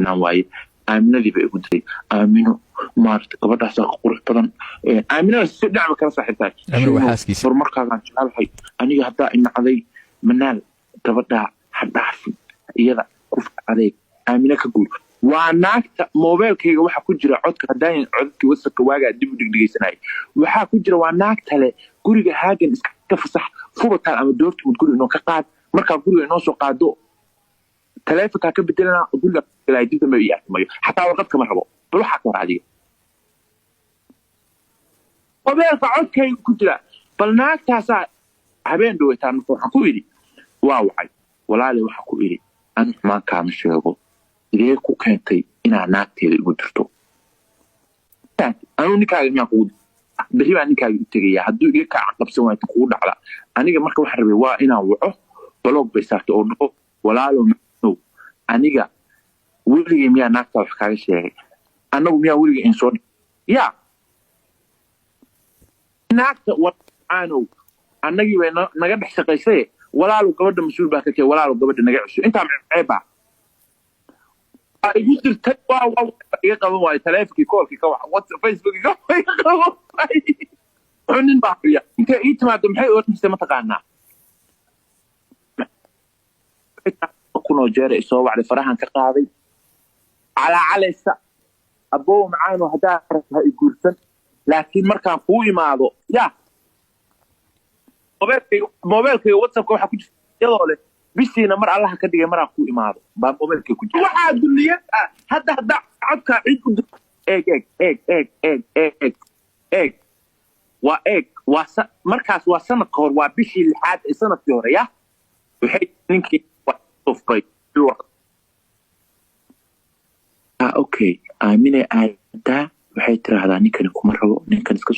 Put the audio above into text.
Banaan waaye. Aaminadii bay igu diray. Aamino maarata, gabadhaasaa qurux badan. Aaminada si dhacba kala saaxiibtahay. Aamino waa xaaskiisa. Horumarkaagaan jecelahay aniga. Haddaa inacday Manaal, gabadhaa ha dhaafin, iyada ku adeeg, Aamine ka guur. Waa naagta moobeelkayga waxa ku jira codka haddaayan codadkii WhatsAppka waagaa dib u dhigdhigaysanayay waxaa ku jira. Waa naagta le guriga Haagan iska fasax, Fubataan ama Doortmund guri inoo ka qaad. Markaa guriga inoo soo qaado, taleefonkaa ka bedelana, guriga dib dambe ii arkimayo, xataa warqad kama rabo. Bal waxaa ka hor adiga moobeelka codkayga ku jira. Bal naagtaasaa habeen dhaweytaan. Marka waxaan ku idhi, waa wacay, walaali, waxaa ku idhi, ani xumaan kaama sheego, sidee ku keentay inaad naagteeda igu dirto? Anuu ninkaaga miyaan kugu berri baa ninkaaga u tegaya hadduu iga kaa qabsan waayo kugu dhacda aniga. Marka waxaan rabay waa inaan waco, block bay saartay oo dhaho, walaalo manow, aniga weligay miyaa naagtaa wax kaaga sheegay? Annagu miyaa weligay in soo ya naagta waanow annagii bay naga dhex shaqaysaye. Walaalow, gabadha mas-uul baa ka tahay. Walaalow, gabadha naga cesho. Intaa ceebaa waa igu dirtay. Waa iga qaban waayo taleefonkii, koolkii ka waxa, WhatsApp, Facebook iga qaban waayo. Wuxuu nin baa haya intay ii timaado, maxay oranaysa mataqaanaa? Kunoo jeera isoo wacday, farahan ka qaaday, calaacalaysa, abow macaano, haddaa rabto ha i guursan, laakiin markaan kuu imaado ya moobeelkayga WhatsAppka waxaa ku jirta iyadoo leh bishiina mar Allaha ka dhigay maraan kuu imaado baa moobeelkayga ku jira. Waxaa dulliyad ah hadda haddaa codkaa cid u eeg, eeg, eeg, eeg, eeg, eeg, eeg, waa eeg, waa markaas waa sanad ka hor, waa bishii lixaad ee sanadkii hore. Ya waxay ninkii tufay. Ah, okay, Aamine aadaa waxay tiraahdaa ninkani kuma rabo, ninkan iska